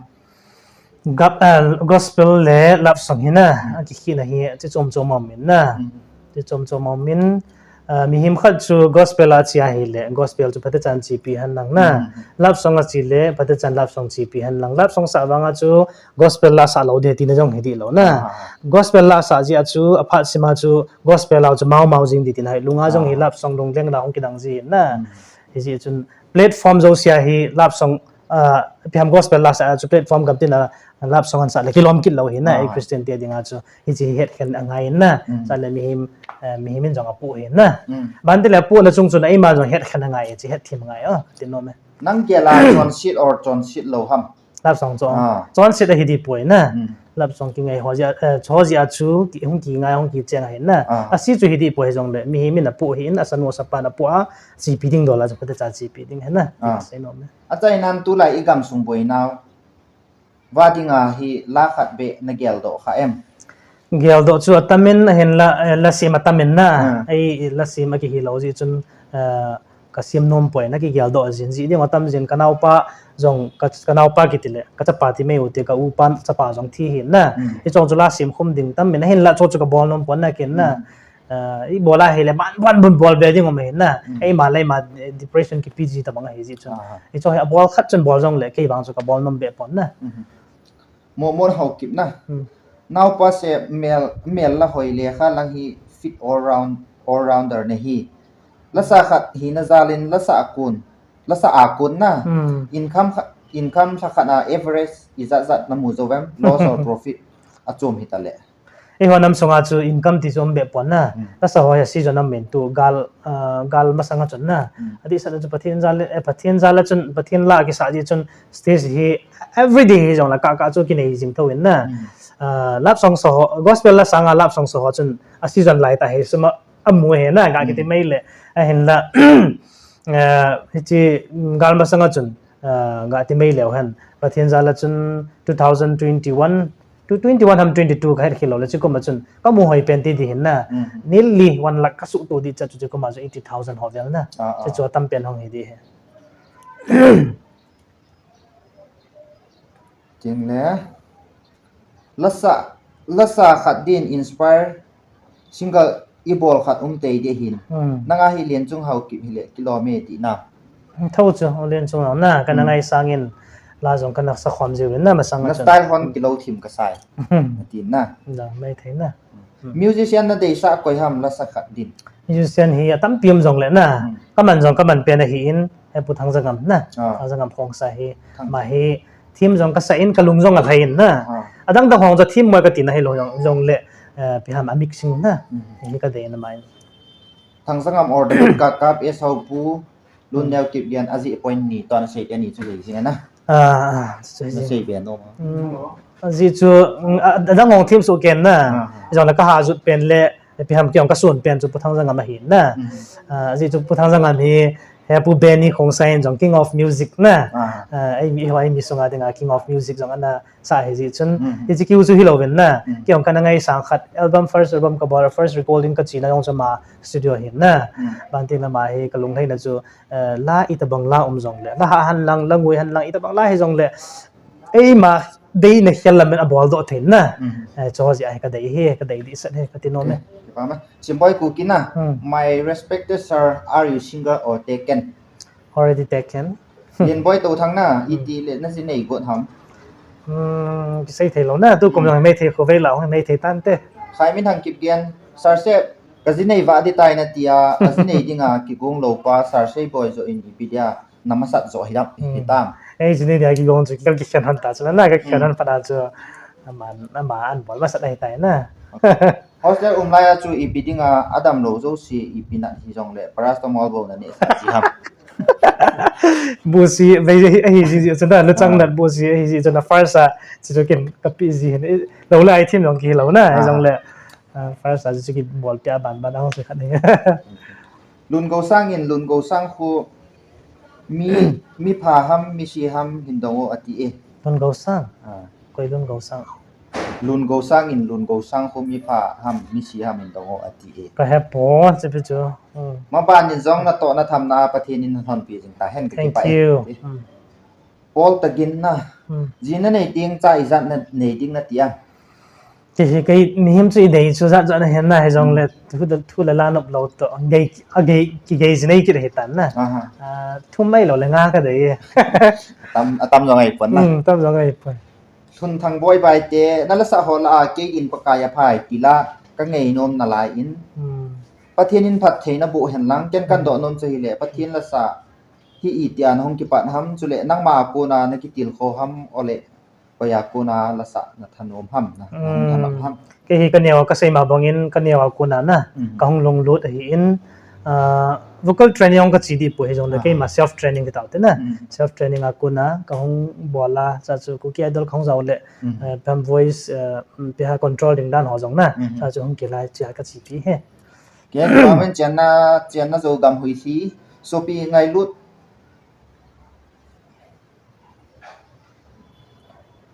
Gap-, ah, gospel le love song hi na, mm, a kikheh na hi, chi chom chom um in na. Mm. Chi chom chom um in, ah, mihem khat chu gospel a chi ahile, gospel chu phatechan chepi hen lang na. Mm. Love song a chi le, phatechan love song chepi hen lang. Love song sa vanga chu gospel la sa lou ding tina jong hi di lou na. Ah. Gospel la sa jia chu, aphat sima chu gospel la chu mau mau jing di tina hi. Lunga jong hi, ah, love song lungleng la hung kidang ji na. Mm. Hi ji chun platform josia hi love song, ah, ipi ham gospel la sa chu platform gam tina love song an sa le kilom kit lou hi na, ah, ei Christian te dinga chu. Hi chi hi hetkhen angai na. Mm. Sa le mihem, eh, mihem in jong apu hi na. Mm. Ban ti le apu na chung chun eima jong hetkhen angai, chi hetthim angai, oh, ti nom e. Nang gel a chonset or chonset lou ham. Love song chu. Ah. Chonset ahi di poi na. Mm. Love song kingai ho jia, eh, ho jia chu, ki, hung kingai, hung kicheng ahi na. Ah. Asi chu hi di poi jongle, mihem in apu hi in, asanu asapa na pu a, chepi ding dol a chu phatecha chepi ding hi na. Ah. Sei nom e. Achainan tulai i gamsung boinau va dinga hi la khat beh na geldoh kha em? Geldoh chu atam in ahinla, eh, la sem atam in na. Hmm. Ei, la sem a kihi lou ji chun, eh, ka sem nom poi na, kigeldoh jin ji ding atam jin, ka naopa jong, ka, ka naopa kiti le, ka chapa ti mai u te, ka upa chapa jong thi hi na. Hmm. Hichong chu la sem khum ding tam in ahinla chu chu ka bol nom pon na ken na. Hmm. Ah, i bol a hile, ban, ban, bun bol be ding um ahi na. Mm. Eima le eima, eh, depression kipi ji tabang ahi ji chun. Aha. Hichu hi abol khat chun bol jongle, kei vang chu ka bol nom be pon na. Mhm. Mo, mo hau kip na. Mm. Naopa se mel, mel la hoi le kha lang hi fit all round, all rounder ne hi. Lasa khat hi na jalin lasa akun, lasa akun na. Mm. Income kha, income lha khat na average i jat jat na mu jo vem, loss or profit a chom hi ta le. Eiho nam sunga chu income ti chu um be pon na. Hmm. Lasa ho hi season a min tu gal, ah, gal masanga chun na. Hmm. Adih sa chu Pathen jal, eh, Pathen jal a chun, Pathen la kisa ji chun stage hi everyday hi jong la ka, ka chu kinei jing tho in na. Hmm. Ah, love song sa ho, gospel la sanga love song sa ho chun a season lai ta hi suma amu he na, ka kiti mai le. Ahinla, eh, hichi gal masanga chun, ah, ka ti mai leu hen. Pathen jal a chun two thousand twenty-one Tu twenty-one ham twenty-two ka het khel lou le, chukum a chun ka mu hoi pen ti di hin na. Mm. Nearly one lakh ka suhto di cha chu, chukum a chu eighty thousand ho vel na. Ah, ah. Chu chu atam pen hung hi di hi. Chule, lasa, lasa khat din inspire single i bol khat um tei di hin. Hmm. Nanga hi Lianchung Haokip hi le kilom e ti na. Tho chu, Lianchung Hao na, ka na Hmm. ngaisang in, la jong ka na sa khom jiu in na, masang Na a chun. Style hon kilo thim ka sai. Hmm. Ti na. Da, mai thei na. Hmm. Musician na deisah koi ham lasa khat din. Musician hi atampi um jong le na. Hmm. Ka man jong ka man pen ahi in, he Pu Thangjangam na. Ah. Thangjangam Khongsai hi, Thang- ama hi thim jong ka sa in, ka lung jong alhai in na. Ah. Adang dang hong jo thim mo ka ti na hi lo jong, jong le, eh, ipi ham a mixing na. Hmm. Hi ka dei na mai. Thangjangam or the Kakap S Haopu, Lun Hmm. Neo Kipgen, ajeh point ni, toh na sei te ni chu lei jing na. Ah, ah, chu Na jing. Sei be nom. Hmm. Ajeh chu, mm, a, adang hong thim suh ken na. Ah. Jong le ka ha jut pen le, ipi ham kei jong ka sun pen chu Pu Thangjangam ahi na. Hmm. Ah, ajeh chu Pu Thangjangam hi, he Pu Benny Khongsai in jong King of Music na. Ah. Ah, eimi, eimi sunga dinga King of Music jong ana sa hi jeh chun. Hmm. Hiche kiu chu hi lo ven na. Hmm. Kei jong ka na ngaisang khat, album, first album ka bol, first recording ka chi na jong chu ama studio ahi na. Hmm. Ban ti na ama hi ka lunglhai na chu, eh, la itobang la um jong le, la hah hen lang, la ngui hen lang, itobang la hi jong le, eima deina khel lam in a bol doh thei na. Mhm. Eh, chu jeh a hi ka dei hi, ka dei dehset hi, ka ti nom e. Eh, kipa ma. Simboi Kuki na, Hmm. my respected sir, are you single or taken? Already taken. Lianboi Touthang na, Hmm. iti le na ji nei got ham? Hmm, kisei thei lou na, tukum Hmm. jong hi mei thei khovei la, hung hi mei thei tan te. Khai Minthang Kipgen, sir se, ka ji nei vah di tai na ti a, a ji nei dinga kigong lou pa, sir Seiboi jo in ipi dia, na masat jo hi dam, Hmm. hi tam. Ei, ji nei dia kigong chu, ka kikhen hon ta chu, na ka kikhen Hmm. hon pat a chu, aman, ama an bol masat ahi tai na. Hostel um lai a chu ipi dinga, a dam lou jouse, ipi nat hi jong le, paracetamol bou na neh sah ji ham? Busi, bei hi, hi ji ji chu na, luchang Ah. nat busi, hi ji chu na, first a, chu chu kin ka pi ji hin, eh, lou lai thim jong ki lou na, Ah. jong le, ah, first a chu ki bol pia ban ban ang se khat ni. Lun Gosang in, Lun Gosang khu, mi, mi pha ham, mi si ham, hin dong o ati e. Lun Gosang? Ah. Koi Lun Gosang? Lun Gosang in, Lun Gosang khu mi pha ham, mi si ham hin dong o ati e. Ka he poi, chu pi chu. Hmm. Maban in jong na toh na tham na Pathen in na lhonpi jing ta hen ka Thank kipa e. you. Hmm. Paul Tagin na. Hmm. Ji na nei ding cha ijat na nei ding na ti a. Kei hi kei mihem chu i dei chu jat jat na hen na hi jong Hmm. le thu le, thu le la nop lou toh. Gei, a gei, kigei ji nei kit hi tan na. Aha. Ah, thum mai lou le nga ka dei e. Tam, atam jong ahi pon na. Hmm, tam jong ahi pon. Lhunthang Boi Baite, na la sa ho la a, kei in Pakai a phai, ti la, ka ngei nom na lai in. Hmm. Pathen in phattheina boh hen lang, ken kan Hmm. doh nom chu hi le, Pathen la sa, hi iti a na hung kipat ham, chu le, nangma a kona na kitilkhou ham, o le, koi a kona la sa, na thanom ham, na, na Hmm. thanom ham. Kei hi ka neo, ka sei ma bang in, ka neo a kona na, Hmm. ka hung lunglut ahi in, ah, vocal training hung ka chi di poi hi jong le, Ah. kei ma self training ki tao te na. Hmm. Self training a kona, ka hung bol a, cha chu Kuki Idol ka hung jao le, Hmm. eh, pam voice, eh, mm, pi ha control ding dan ho jong na, Hmm. cha chu hung kilai cha ka chi pi he. Ken pa men chen na, chen na jo gam hui si, sopi ngailut,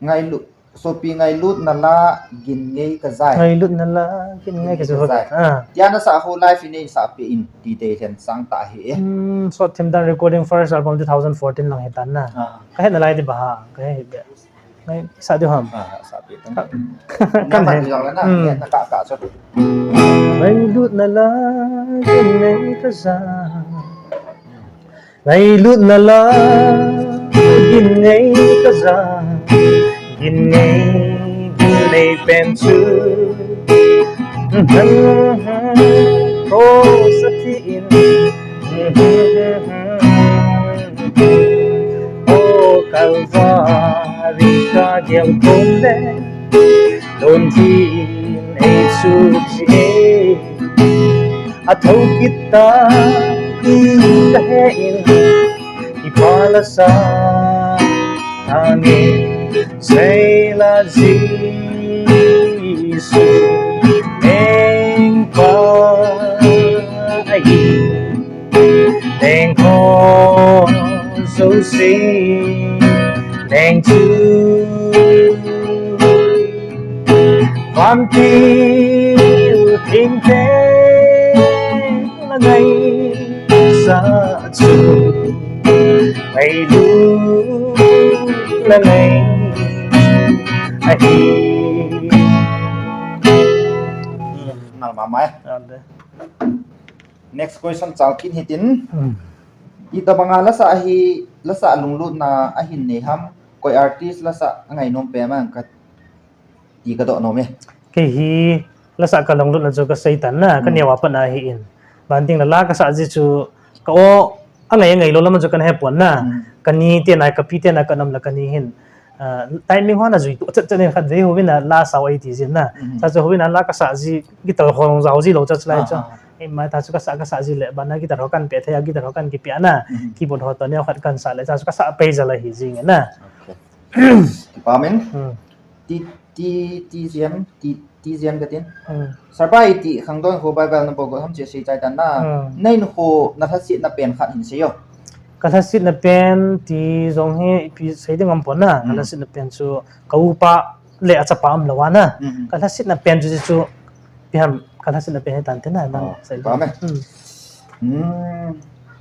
ngailut, sopi ngailut na la gin ngei ka jai. Ngailut na la gin ngei ka Gin ngei ka jai. jai. Ah. Tia na sa ho live in sa pe in ti te hen sang ta hi e. Hmm, so thim dan recording first album two thousand fourteen lang hi tan na. Ah. Ka he na lai di ba ha, ka he be. Ngai, sa diu ham? Ah, sa pi tang. Kan Ngai he. Pi jong le na, Hmm. ngai na ka ka chu. Ngailut na la, gin ngei ka jai. Ngailut na la, gin ngei ka jai. Gin ngei, gin ngei pen chu. Ko sa ti in. O Kalvari ka gel khom le, lhon tin ei suh ji e. A tho kit ta ti ka he in, i pha la sa, a nge sei la Jesu, neng pa ahi. Leng ho jouse, leng chu. Vantil thengte la ngaisah chu ngailut la ngai ahi. Nalma mai. Ande. Next question chal kit hitin. Hmm. Itobanga lasa hi, lasa lunglutna ahin nei ham, koi artist lasa angainom pe mang ka ti ka doh nom e. Kei hi lasa ka lunglutna chu ka seitan na, ka Hmm. neo a pat na ahin. Banting la la kasa ji chu ka o angai angai lou lam chu kana hepon na. Hmm. Ka ni te na, ka pi te na ka nam la ka ni hin. Ah, timing ho na jui tu chat chat in khat vei hovin a la sao ei ti jin na. Mhm. Cha chu hovin a la kasa ji guitar ho long jao ji lou cha chu lai Ah, chu. ah. Ei mai ta chu kasa kasa ji le bana guitar ho kan pe thei a guitar ho kan kipe na. Mhm. Keyboard ho to neo khat kan sa le cha chu kasa pei ja la hi jing na. Okay. Kipa min. Hmm. Ti ti ti jam ti Ti jam ka tin. Hmm. Sarpa iti khangdon kho Bible na bogo ham che sei chai tan na. Hmm. Nei nu kho na lhasit na pen khat hin sei yo. Ka lhasit na pen ti jong hi ipi sei ding am pon na. Ka Hmm. lhasit na pen chu ka upa le achapa am lo wa na. Hmm. Ka lhasit na pen chu chu pi ham ka lhasit na pen hi tan te na. Oh, sei pa me. Hmm. Hmm.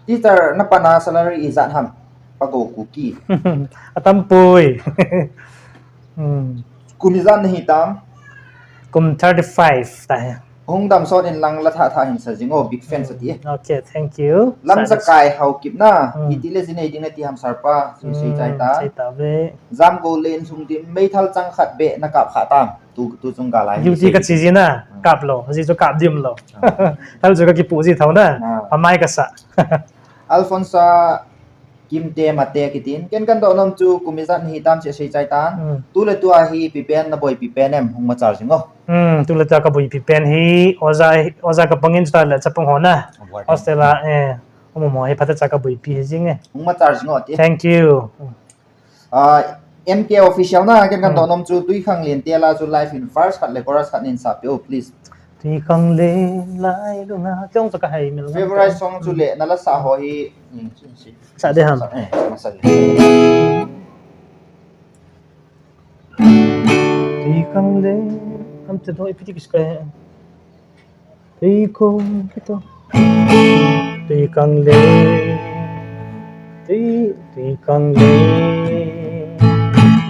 Teacher na pa na salary ijat ham. Pa go Kuki. Atam pui. Hmm. Kum ijat na hi tam. Kum thirty-five ta he. Hung dam sot in lang la tha tha hin sa jing o, big fan sa ti. Okay, thank you. Lam sa kai hau kip na. Hmm. Iti le jinei ding na ti ham Sarpa, sui sui chai ta. Hmm, chai ta ve. Jam go len sung dim, mei thal chang khat be na kap kha tam. Tu, tu chung ga lai. Duty ka chi ji na, Hmm. kap lo, ji chu kap dim lo. Ah. Thal chu ka kipu ji thau na. Ah. Amai ka sa. Alfonsa Kimte Mate kitin. Ken kan doh nom chu kum ijat na hi tam che sei chai tan. Hmm. Tu le tu a hi ipi pen na boipi pen em hung ma char jing o. Hmm, tu le tu a ka boipi pen hi oja, oja ka pangin chu ta le chapang ho na. Award. Hostel a, eh, um mo hi phata cha ka boipi hi jing e. Hung ma char jing o ti. Thank you. Ah, M K Official na ken kan Hmm. doh nom chu Tui Khang Len te la chu live in verse khat le chorus khat nin sa pe o please. Tui Khang Len lai lu na. Kong chu ka hai mil. Favorite song chu le na la sa ho hi. Hmm, si, si. Sa de ham. Sa, eh, ma sa de. Tui Khang Len ham te do ipi ti kis ka. Tui Khang Len to. Tui Khang Len. Tui, Tui Khang Len.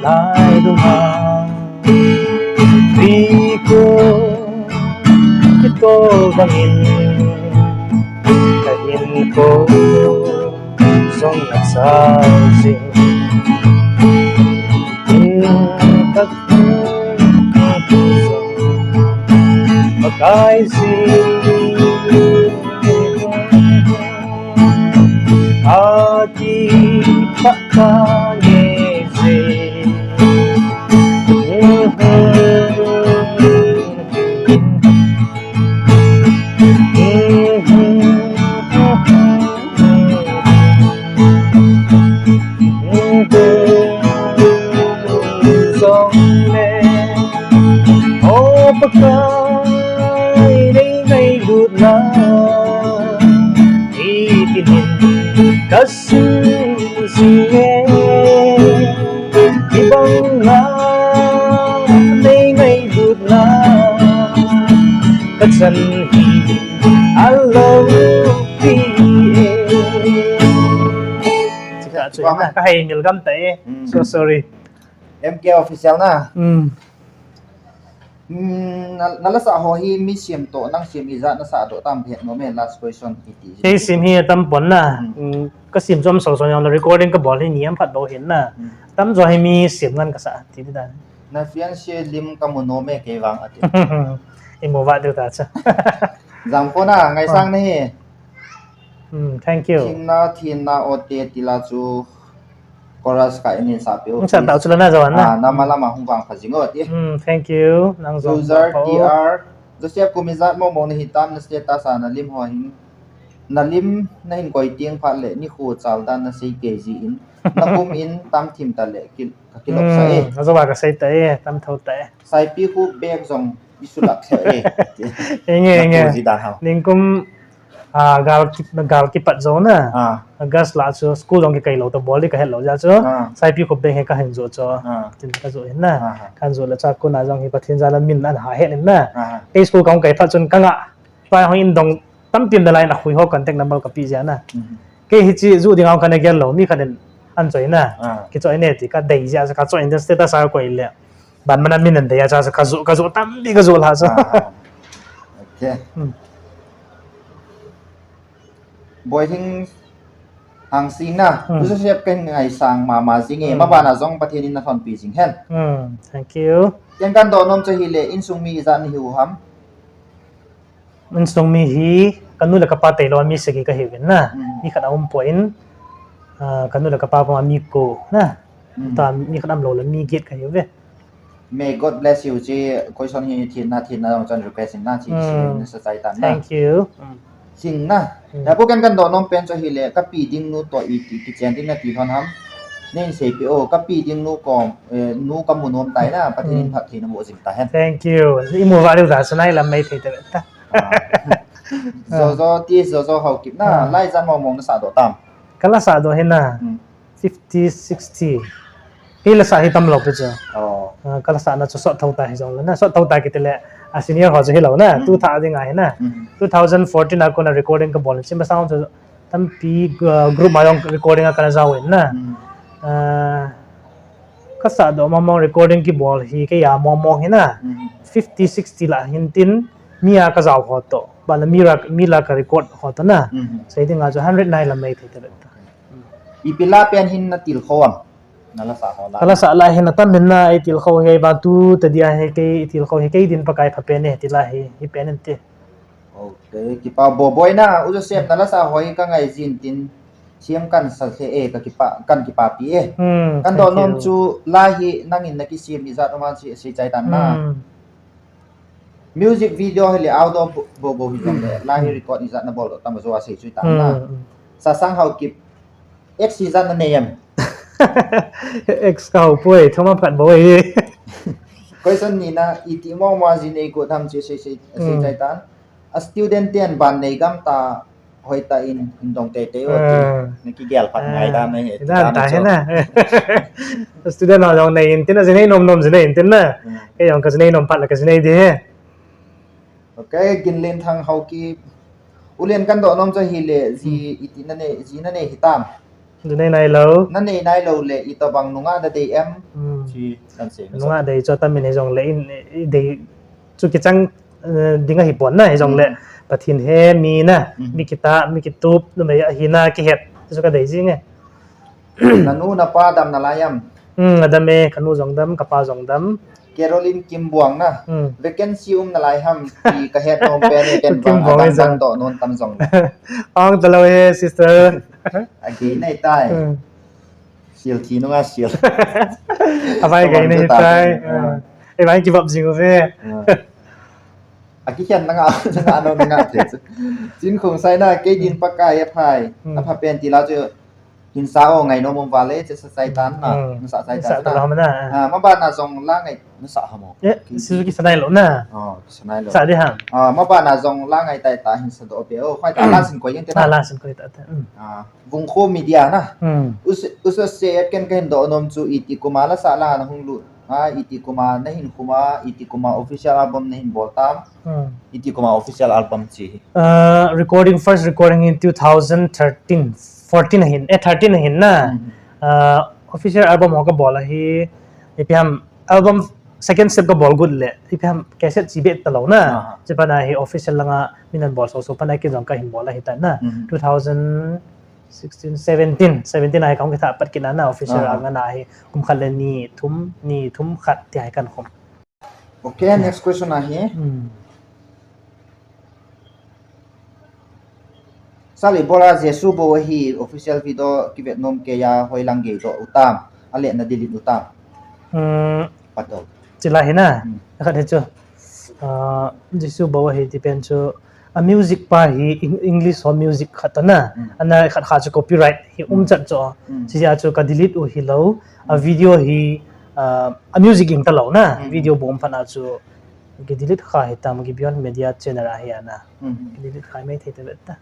Lai du ma. Tui Khang Len to bangin. Ka in ko. Song na sa sing. In ka Makai si aki pakane si. Song le o Pakai nei ngailutna itinin ka sing sing e ibang na nei ngailutna ka chan hi alo pi e. Chika chu na ka hai mil gam ta e. Mm. So sorry. M K Official na. Mm. Mm, na, na la sa ho hi mi siam to nang siam ijat na sa to tam phet nom e last question hi ti. Kei sim hi tam pon na. Mm. Mm, ka sim chom so so yang recording ka bol hi niam phat bol hin na. Mm. Tam jo hi mi siam ngan ka sa ti ti dan. Na fiancé lim ka mu nom e kei vang ati. I mu va deu ta cha. Jam ko na ngai sang na hi. Hmm, thank you. Thingna, thinna, ote, tila chu chorus ka inin sa pe u, sa please. Tau chu la na jawan na. Ah, na malama hung vang pha jing o ti. Hmm, thank you. Nang jong user pa o. T R Joseph kum ijat mo mo na hi tam na status a na lim ho hin. Na lim na hin koi tiang phat le ni khu chal dan na sei ke ji in. Na kum in tam thim ta le ki, ka kilop sa e. Hmm, na jawa ka sei ta e, tam thau ta e. Saipi khu bag jong isu lak sa e. Enge, enge. Na khu ji dan hao. Ning kum Ah, gal ki, gal kipat jou na. Ah. August lah chu school jong kikai lou, tabol di kahet lou jeh chu. Ah. Saipi Khupdeng hi kahin joh chu. Ah. Tin kajoh hin na. Ah. Kahin joh le chu a kona jong hi Pathen jal a min ana ha het in na. Ah. Kei school kahung kai phat chun kanga. Tua hung in dong tampi um nalai na, hui ho contact number kapeh jia na. Mhm. Kei hiche joh ding a kana gel lou, mi khat in ana choi na. Ah. Kichoi ne ti kadei jia chu kachoi in status a kakoi le. Ban mana min ana dei a chu kajoh, kajoh tampi kajoh lha chu. Ah. Okay. Hmm. Boihing Hangsing na, hmm. Joseph kahin ngaisang mama jing e, hmm. Mabana jong Pathen in nalhonpi jing hen. Hmm, thank you. Ken kahin doh nom chu ahile, insung mi ijat nahiu ham? Insung mi hi, kanu le kapa tailou a mi sagi kahiuvin na. Hmm. Mi khat aum poi, ah, kanu le kapa puma mi ko na. Hmm. Tua mi khat aum lou le mi get kahiuve. May God bless you, chi, question hi thin na, thin na, jong chun request in na, chi, hmm. Chi, nasa chai tan na. Thank you. Hmm. Sing na. Hmm. Ya, pu ken kahin doh nom pen chu ahile, kapi ding nu toh iti, kichen ding nati lhon ham. Nei seipeh o, kapi ding nu kom, eh, nu kamu nom tai na, Pathen in, hmm. Phatthei naboh jing tahen. Thank you. Imu uva diu da, sunai lam mai thei te ta. Ah. Jojo, ti Jojo Haokip na, hmm. La ijat mong mong nasah doh tam? Kala sah doh hi na. Hmm. Fifty, sixty. Kei la sah hi tam lou pi chu. Oh. Ah, kala sah na chu sot thou ta hi jong le na. Sot thou ta kiti le, a senior ho chu hilou na. Hmm. Tu thah ding ahi na. Hmm. Two thousand fourteen a kona recording kabol. Chima sound chu tampi, ah, group ma jong recording a kana jao in na. Hmm. Ah, kasah doh mong mong recording kibol hi kei a mong mong hi na. Hmm. Fifty, sixty la hin tin mi a kajao ho toh. Ba la mi la, mi la ka record ho toh na. Hmm. Sei ding a chu hundred nai la mai thei ta le. Ipi la pen hin natilkhou am? Nala sah ho la. Kala sah la hin atam hin na, itilkhou hi, ba tu ta dia hi kei, itilkhou hi kei din Pakai pha pen e, ti la hi, hi pen in ti. Okay, kipa boboi na, u Joseph nala sah ho hi kangai jin tin, siam kan sa the e, ka kipa, kan kipapi e. Hmm, thank you. Kahin doh nom chu la hi, nangin nakisiam ijat um am chi, sei chai tan na. Hmm. Music video hi le outdoor bo, bo, bo hi jong le, la hi record ijat nabol doh tam jo a sei chu ta na. Hmm. Sasang Haokip, ex ijat nanei em? Ex kahou poi, thoma phat bou hi. Question ni na, iti mong mong a ji nei ko tham chi sei, sei, sei, hmm. Chai tan. A student ten ban nei gam ta, hoitah in, hin dong teitei o ti. Ah. Nakigel phat ngai dan ahi, ti dan ta chu. Student ho jong nei in tin, ajinei nom nom jinei in tin na. Hmm. Kei jong kajinei nom phat la kajinei di hi. Okay, Ginlen Thang Haokip. U Len, kahin doh nom chu ahile, ji, hmm. Iti nanei, ji nanei hitam? Jinei nailou. Nanei nailou le, itobang nungah nadei em? Hmm. Chi, kan sei. Nungah dei chu atam in hi jong le, in, i dei chu kichang eh, ding ahi pon na, hi jong le, hmm. Pathen he mi na, hmm. Mi kitah, mi kitup, numei ahi na, kihet, chu kadei jing e. Nanu napa dam nalai am? Hmm, adam e, kanu jong dam, kapa jong dam. Caroline Kimbuang na, hmm. Vacancy um nalai ham, ti kahet nom pen e, ken Kimbuang bang, adang dang doh nom tam jong le. Ong talou he, sister. Agei nei tai. Hmm. Sil thi nunga sil. Avai gei nei tai. Ah. Ei vai kivop jing uve. Ah. Akikhen nanga, nanga no nanga the. Chin Khong Sai na, kei din Pakai aphai. Hmm. Apha pen ti la chu. Hinsa o ngai nom um vale, che sa chai tan na. Hmm. Nasa chai tan na. Sa ta lo na. Ah, mabana jong la ngai, nasa hamo. Eh, ki, ki. Suzuki sa nai lo na. Oh, sa nai lo. Sa di ham. Ah, mabana jong la ngai tai ta hinsa doh pe. Oh, khai ta la sin koi jeng te na. Ah, la sin koi ta te. Hmm. Ah, Vungkho Media na. Hmm. Us, us se et ken kahin doh nom chu iti kuma la sa la na hung lut. Ha, iti kuma nahin khum a, iti kuma official album nahin bol tam. Hmm. Iti kuma official album chi hi. Uh, recording, first recording in two thousand thirteen, fourteen ahin, eh, thirteen ahin na. Hmm. Uh, official album ho kabol ahi, ipi ham album second step kabol got le, ipi ham cassette chi be talou na. Aha. Chi pana hi official langa min ahin bol so so pana kin jong kahin bol ahi ta na. Hmm. Two thousand sixteen, seventeen, seventeen a hi kahung kitha pat kit na na official, aha, a ngana hi kum khat le ni thum, ni thum khat ti a hi kahin khum. Okay, next question ahi. Hmm. Sali Bora Jesu Bou hi official video kivet nom kei a hoilang gei doh u tam, ale na delete u tam. Hmm. Pato. Chila hi na. Hmm. Khat hi chu. Ah, Jesu Bou hi ti pen chu a music pa hi Eng-, English ho music khat to na. Hmm. Ana khat khat chu copyright hi um, hmm, chat chu. Hmm. Chijeh a chu ka delete u hilou. A, hmm, video hi, ah, a music ing talou na. Hmm. Video bou um phat a chu ki delete kha hi tam ki Beyond Media channel a hi ana. Hmm. Ki delete kha mai thei ta vet ta.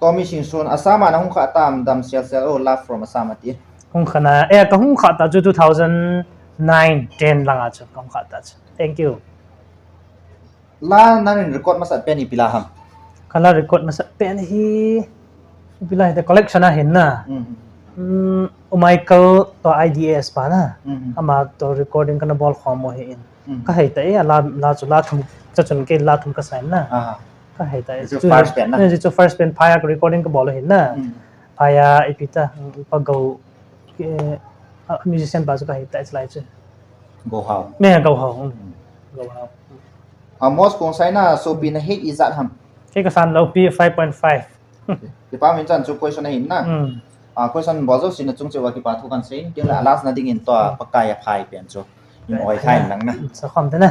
Tommy Singson, Assam a nahung kha tam, dam sel sel, oh, love from Assam ati. Hung kha na, eh, kahung kha ta chu two thousand nine, ten langa chu kahung kha ta chu. Thank you. La nangin record masat pen ipi la ham? Kala record masat pen hi ipi la hi te collection a hin na. Mm. Mm, U Michael to I D S pa na. Mm. Ama to recording kana bol khom mo hi in. Mm. Ka hei ta e, la, la chu la thum, cha chun ke la thum ka sign na. Aha. Ka hei ta e. Chu first pen na. Chu first pen phaya ka recording ka bol hin na. Mm. Phaya ipi ta, mm, pa go, eh, ah, musician pa chu ka hei ta e, lai chu. Go Hao. Me Go Hao. Mm. Go Hao. Amos Kongsaina, sopi na height ijat ham? Kei ka san lopi five point five. Kipa min chan chu question ahin na. Hmm. Ah, question bol jouse na chung cheh uva kipa thu kan sei in, tin la last na dingin tua Pakai a phai pen chu in oi khai lang na. Sa khom te na.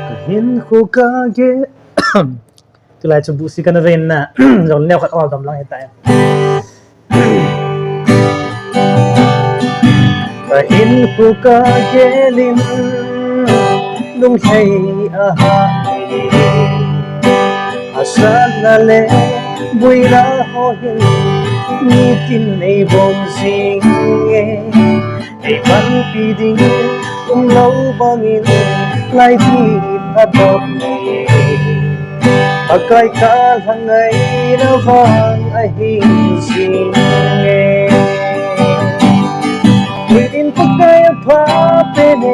Ka hin khu ka ge. Tulai chu busi kana ve in na. Jong neo khat ol dom lang hita. Ka hin khu ka gelin lunglhai a ha. Asatna le buina ho hin nitin nei bom jing e. Ei panpi ding umlou bangin lai hi phabep e. Pakai ka lhangaina vang ahi jing e. Nitin Pakai apha pen e,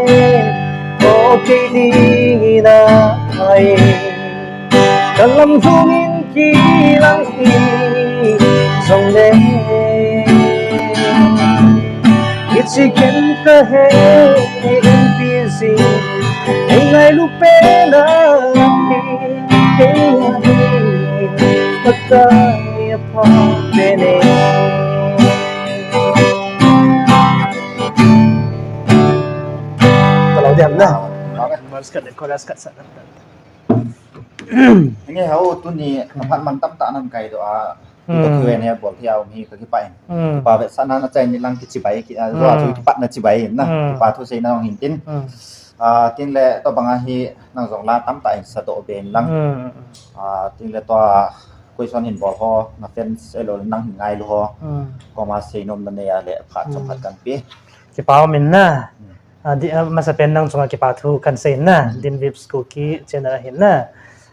o kei dingin ahi. Ka lam lhungin kilang hi jongle, hichi ken ka he in busy, ei ngailu pen a hi, kei hi Pakai apha pen e. Ka lo diam na. Verse khat le chorus khat sa. Nge hao tuni aphat man tamtah nan kai doh a. Hmm. Tua Q and A bol thei a um hi ka kipah in. Hmm. Kipa vetsahna na chai ni lang kichibai ki, a, hmm, tua chu kipatna chibai in na. Hmm. Kipa thu seina hung hin tin. Hmm. A, tin le tua banga hi nang jong la tamtah in sadoh be in lang. Hmm. A, tin le tua question hin bol ho, na fans elo nang hin ngailu ho. Hmm. Koma seinom na nei a le phat chom phat kan pe. Kipa um in na. Hmm. A, di, a, masapen nang chunga kipa thu kan sei na, hmm, Dinvips Kuki channel ahin na.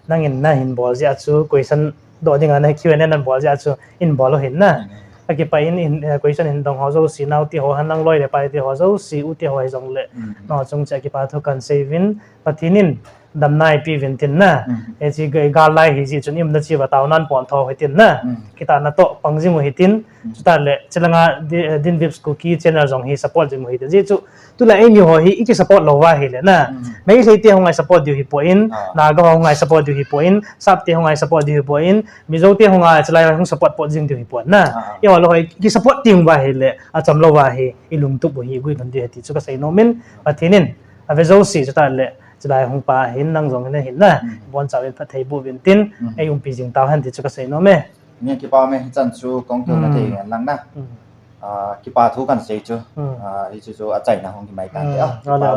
Nangin na hin bol jeh a chu question doh dinga na Q and A nan bol jeh a chu in bol u hin na. Hmm. Ka kipah in, in, eh, question hin dong ho jouse, naote ho, hanlang loi le paite ho jouse, ute ho hijongle. Hmm. Nangho chung cheh a kipa thu kan sei uvin, Pathen in damna eipe uvin tin na. Hmm. Hiche ga, gal lai hi jeh chun i umna cheh uva taona pon tho u hitin na. Hmm. Kitahna toh pang jing u hitin. Hmm. Chutah le, chulanga di, eh, Dinvips Kuki channel jong hi support jing u hitin. Jeh chu, tulai eimi ho hi i kisupport lou uva ahile na. Hmm. Meitei te hung ngai support diu hi poi, ah, Naga ho hung ngai support diu hi poi, Sapte hung ngai support diu hi poi, Mizo te hung ngai chulai hung support pot jing diu hi poi na. Ah, ah. Eiho lou ho i kisupport teng uva ahile, acham lou uva hi, i lungtup u hi, guilhun diu ahi ti chu ka seinom in, Pathen in ave jouse chutah le, chulai hung pa hin nang jong hin ahin na, hmm, ibonchauvin phatthei boh uvin tin, hmm, ei umpi jing tauhen ti chu ka seinom e. Nge kipa me, hichan chu kong keu na thei ngen lang na. Hmm. Ah, kipa thu kan sei chu. Hmm. Ah, hichu chu achaina hung hi mai tan te. Hmm. Ah, kipa.